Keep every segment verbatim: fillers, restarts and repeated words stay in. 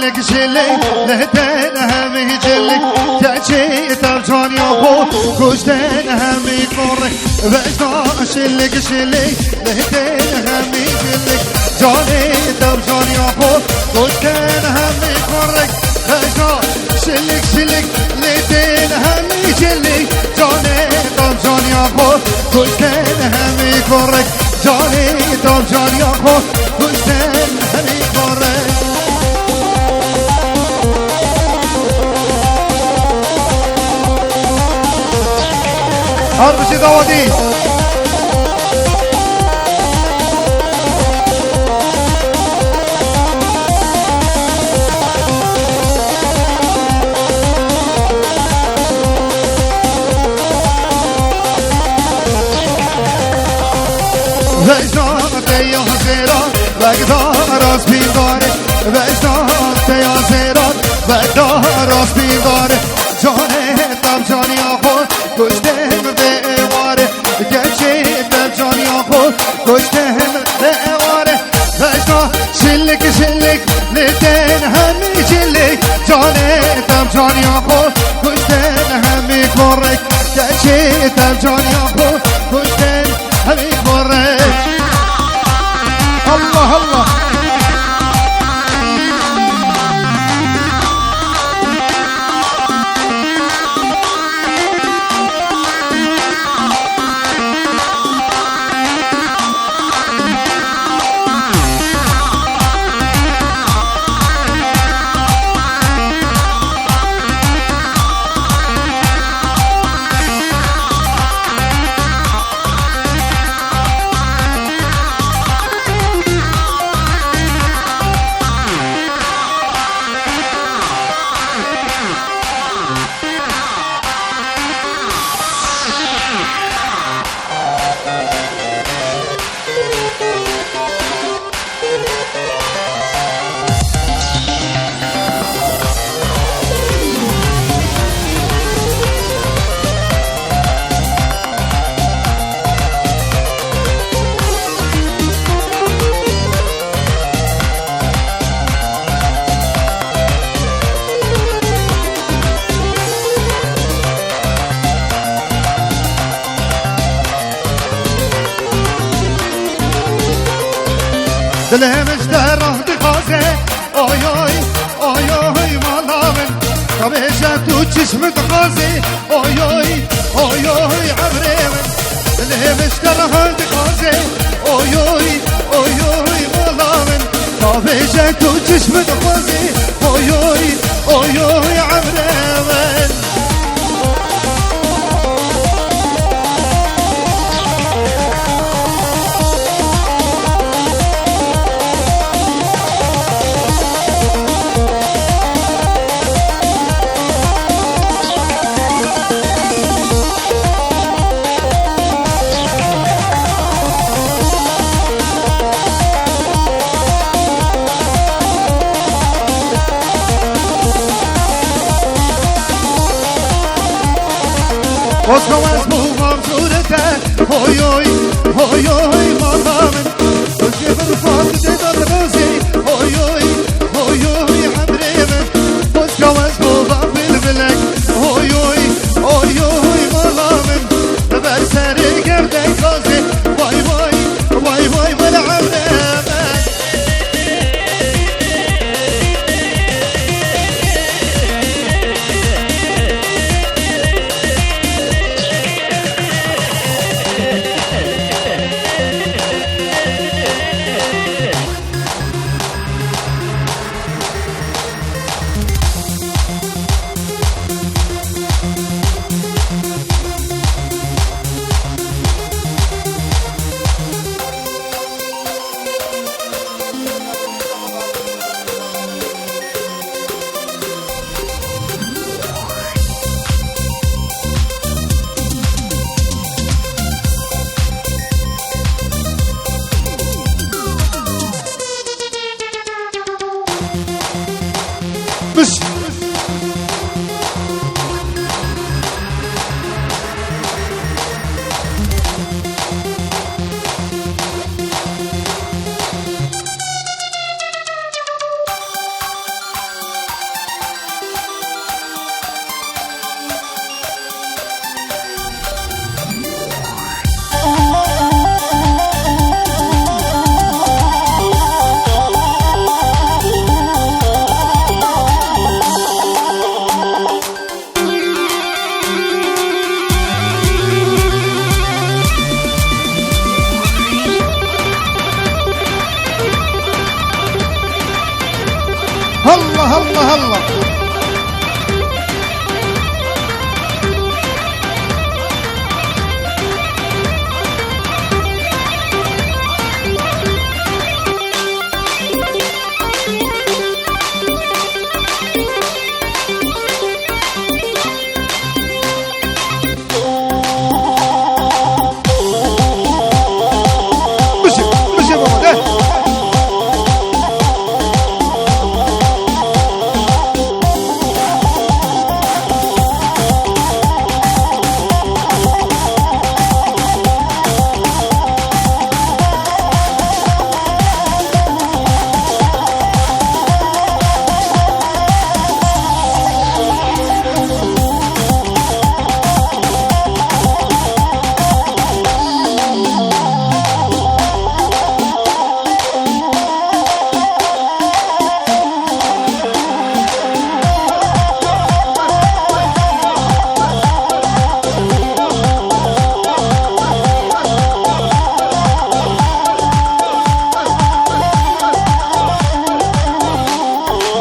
Şilik, lê tên hemî şilik, keçî tev caniya xwe, kuştên hemî korek. Vejna şilik, şilik, lê tên hemî şilik, canê tev caniya xwe, kuştên hemî korek. Vejna şilik, şilik, lê tên hemî şilik, canê tev caniya xwe, kuştên hemî korek. Canê tev caniya xwe, kuştên hemî korek. Her bijî dawatî. Vejna te ya zêra, vegdara spîndare. Vejna te ya zêra, vegdara spîndare. Canê tev caniya xwe, kuştê mirdê êware. Keçê tev caniya xwe, kuştê mirdê êware. Vejna şilik şilik, lê tên hemî şilik. Canê tev caniya xwe, kuştên hemî korek. Keçê tev caniya xwe, kuştên hemî korek. Allah Allah. Dilê min ji te reh dixwaze, oy, oy, oy, oy, mala min. Ka bêje tu çi ji min dixwazî, oy, oy, oy, oy, emrê min. Dilê min ji te reh dixwaze, oy, oy, oy, oy, mala min. Ka bêje tu çi ji min dixwazî, oy, oy, oy, oy, emrê min. Koska wez bû mam zûrete, hoy, hoy, hoy, hoy, mala min. Koskê min ufak dê dat rozê, hoy, hoy, hoy, hoy, emrê min. Koska wez bû bab bilbilek, hoy, hoy, hoy, hoy, mala min. Ber serê gerdek gazê, vay, vay, vay, vay, vay, emrê min. Allah. Bişe, bişe baba, de.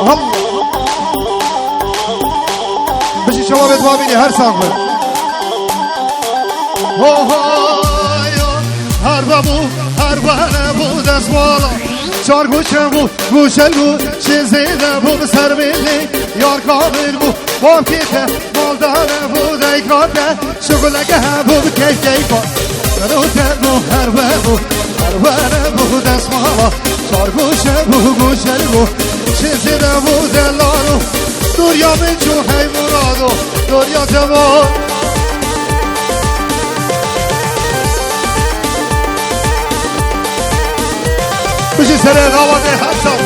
Hop. Bijî şewabê dibabînê her sax be. Ho ho yo, her ve bû, her were bû destmala. Çar goşe bû, goşe bû, çi zêde bû ser mêlê. Yar kamil bû, bapkê te, maldane bû, deykate. Şixuleke hebû bi keyf keyfa. Rote bû, her we bû, her were bû destmala. Çar goşe bû, goşe bû. Çi zêde bû delalo. Doriya min çû hey murado. Doriya te bû. Bijî serê dawadê her sal.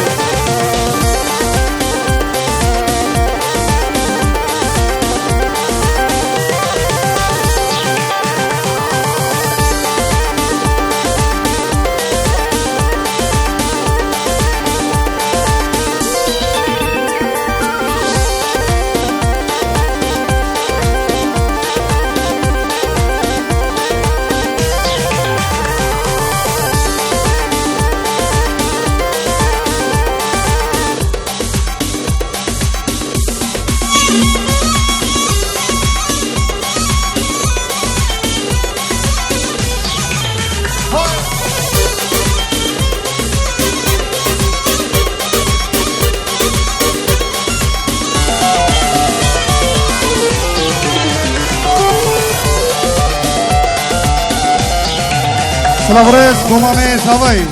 Silav rêz, bo mamê Zavayî,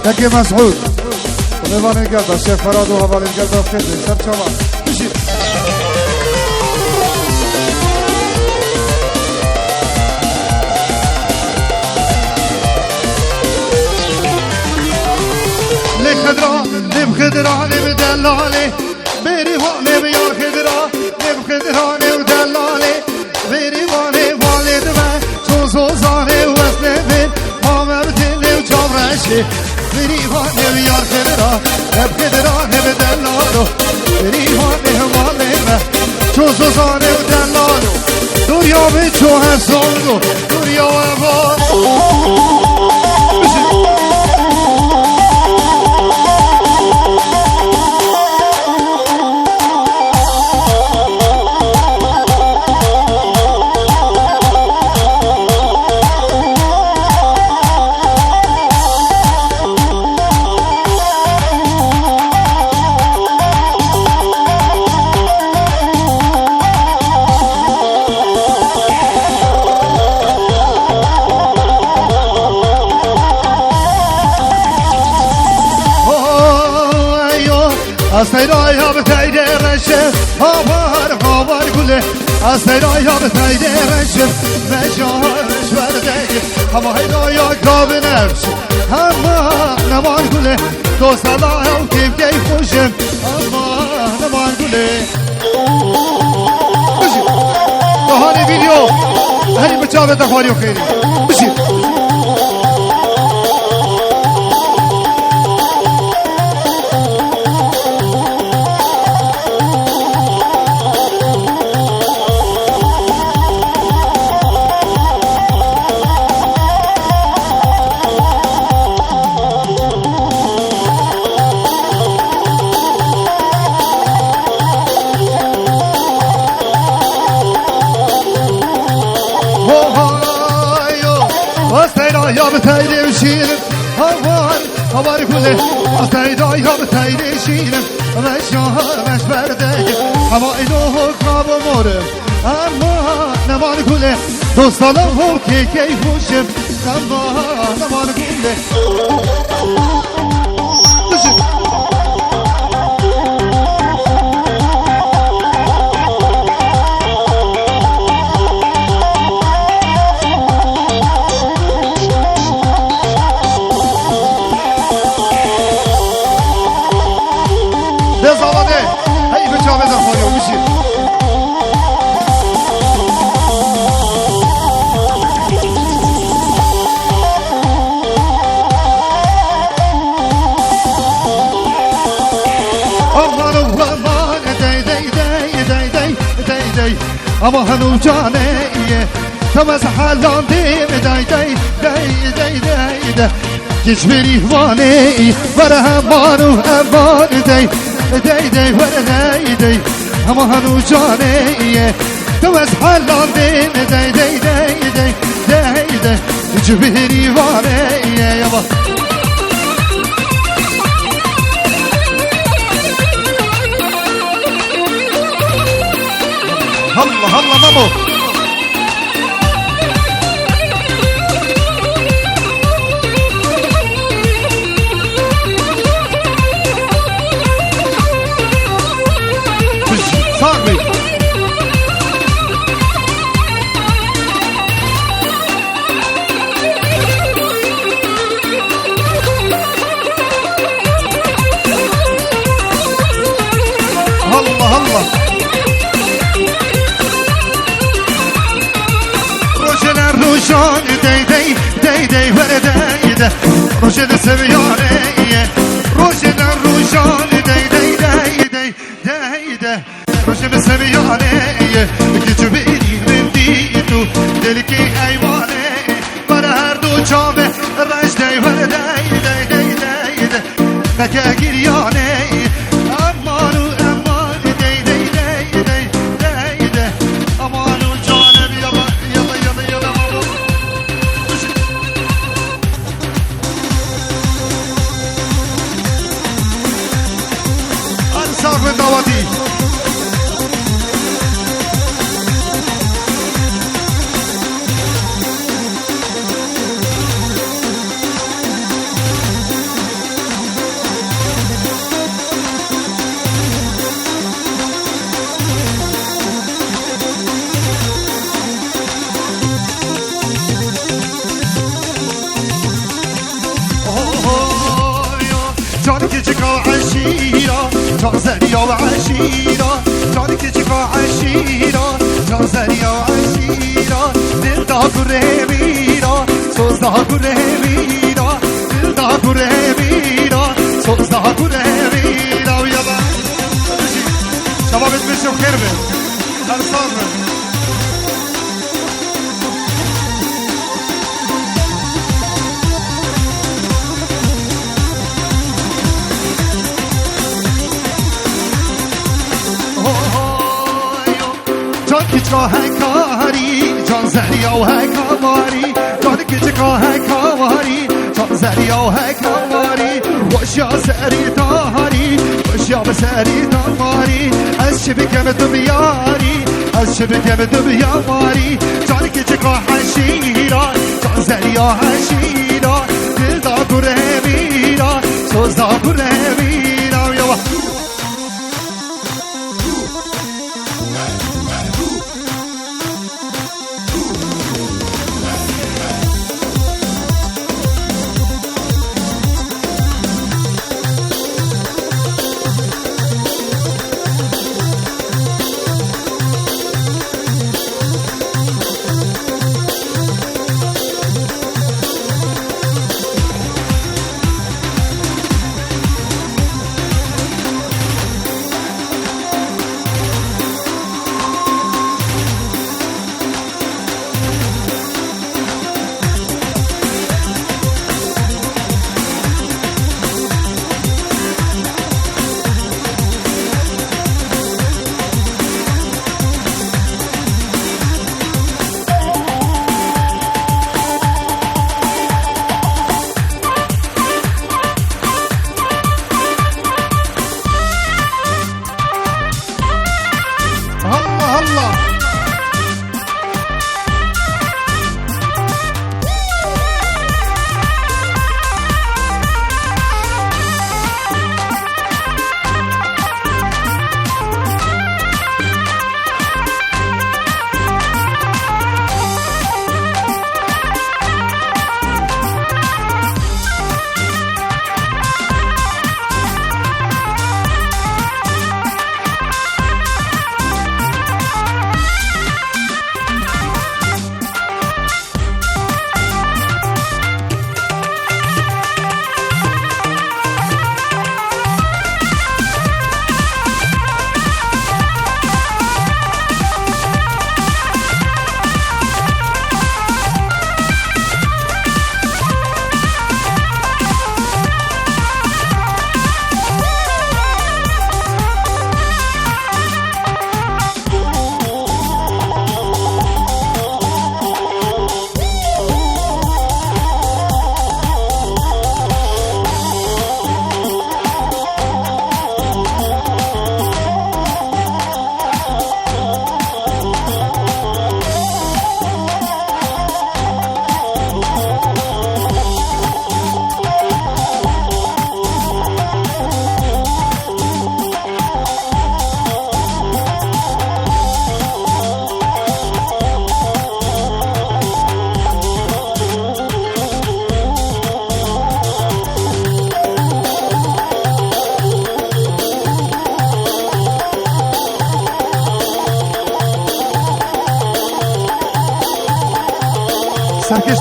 Kekê Mesûd. Lêvanên gelda, Şêx Ferad û hevalên gelda Xêzê, ser çava. Bijî. Lê Xidra, lê bi Xidra, lê bi delalê, Bêrîvanê bi yar Xidra, lê bi Xidra, lê bi delalê. Bêrîvanê valê dibe, ço zozanê wesnê bin, ma me bi têlê û çavreşê. Bêrîvanê bi yar Xidra, lê bi Xidra, lê bi delalo. Bêrîvanê valê me, ço zozanê û delalo. Doriya min ço hesando. Asteyraya bi teydê reşe, havar, havar gule. Asteyraya bi teydê reşe, mecaş verdegi. Hema heydaya gavin efşi, hema neman gule. Dostala ew keyf keyf xujim, hema neman gule. Bijî. Dahanê vîdyo. Herî bi çavê te xwarî û xêrî. Bijî. Habar kule, astay dayra bi tayre şînim, reşa reş berdek, hema ino hok nabo morim, ama neman kule, dostana hok key hoşim, ama neman kule. Dez avade. Hey, bi çavê zerfariya, bijî. Aman, aman, dey, dey, dey. Ama hanu canê ye. Tam ez helandê me dey, dey, dey, dey, dey, dey. Giç berî vanê, were heman û heman dey, dey, dey, were dey, dey. Ama hanu canê ye. Tam ez helandê me dey, dey, dey, dey, dey, dey. Cibîrî vanê ye yaba. Halla, halla, mamo. Sağ ol. Allah Allah. Rojene rojan dey dey, dey dey were dey de. Rojene seviyane ye. Rojene rojan dey dey, dey dey, dey de. Rojê min seviyane ye, ki cibîrî min dît û delikê eywane. Were her du çavê reş dey, were dey, dey, dey, dey, dey. Neke giriyane, eman û eman, dey, dey, dey, dey, dey, dey. Eman û canim, yala, yala, yala, yala, mamo. Hadi sağ ve dawatî. Can keçika eşîra, can zeriya eşîra, can keçika eşîra, can zeriya eşîra, dil da gurê wîra, soz da gurê wîra, dil da gurê wîra, soz da gurê wîra. Yala. Şevabet min şev xêr be. Her sal be. Can kiçka hekarî, can zeriya û hekamarî, can kiçka hekarî, can zeriya û hekamarî, weşya serî tarî, weşya bi serî tarî, ez çi bikem tu biyarî, ez çi bikem tu biyamarî, can kiçka heşîra, can zeriya heşîra, dil da gurê wîra, soz da gurê wîra, yawa.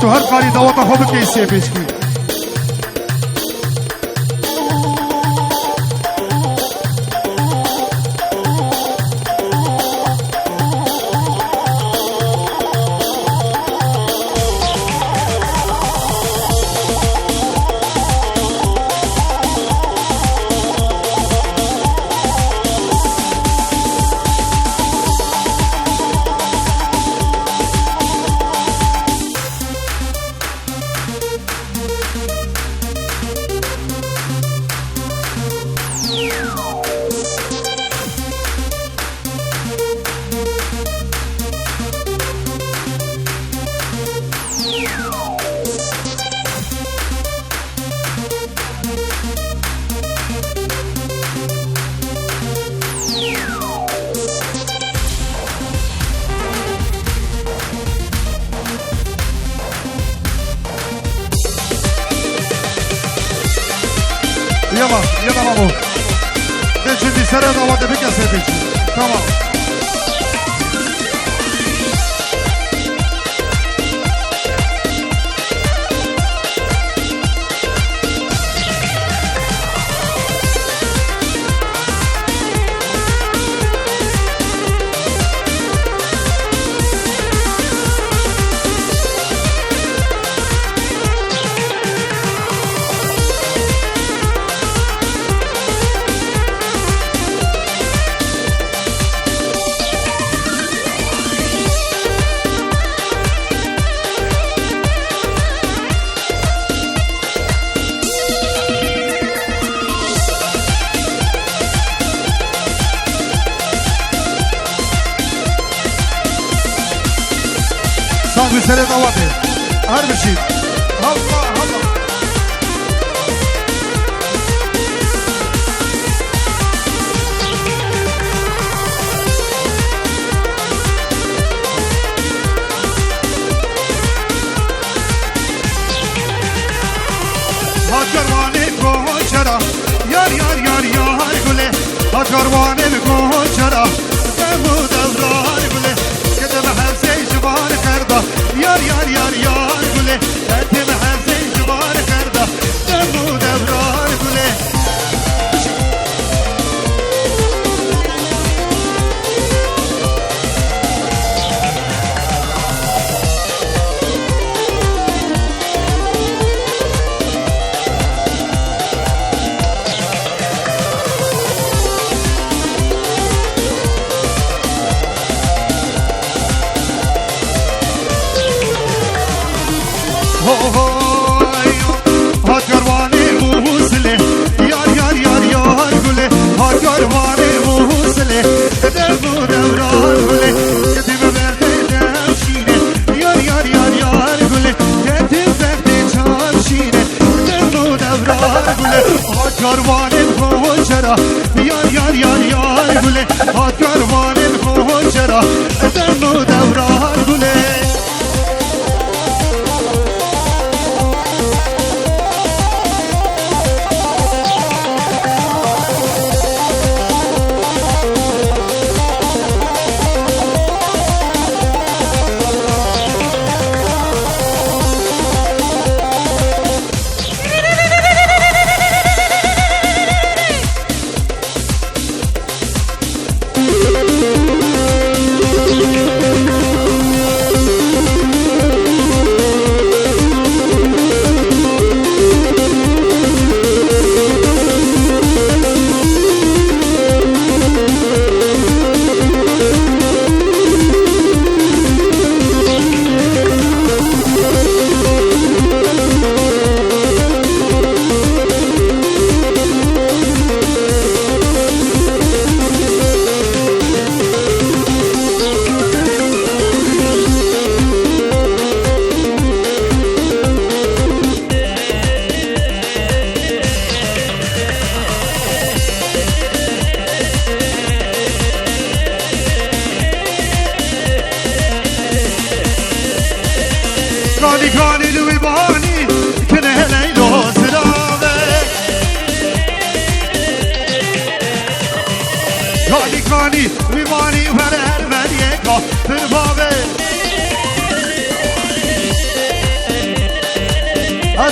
Tu her karî daweta xwe bike, sê pêçkî. Yala, yala babo. Te şimdi sere dawete bike sê pêçkî. Tamam. Sax bi serê dawatê. Her bişît. Halla, halla. Hat kervanê koçera, yar, yar, yar, yar gule. Hat kervanê koçera, dem û dewran gule. Kedim hevzê civan kerda, yar, yar, yar, yar gule. Kedim hevzê civan kerda, dem û dewran gule. Ho, ho, yo. Hat kervanê Mûsilê, yar, yar, yar, yar gule. Hat kervanê Mûsilê, dem û dewran gule. Kedim berdê dew şîne, yar, yar, yar, yar gule. Kedim berdê çav şîne, dem û dewran gule. Hat kervanê Xoçera, yar, yar, yar, yar gule. Hat kervanê Xoçera, dem û dewran gule.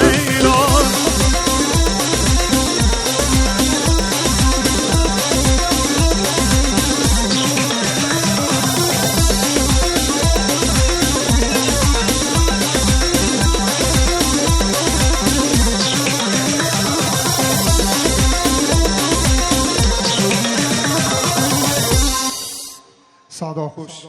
Leyla. Sada xweş.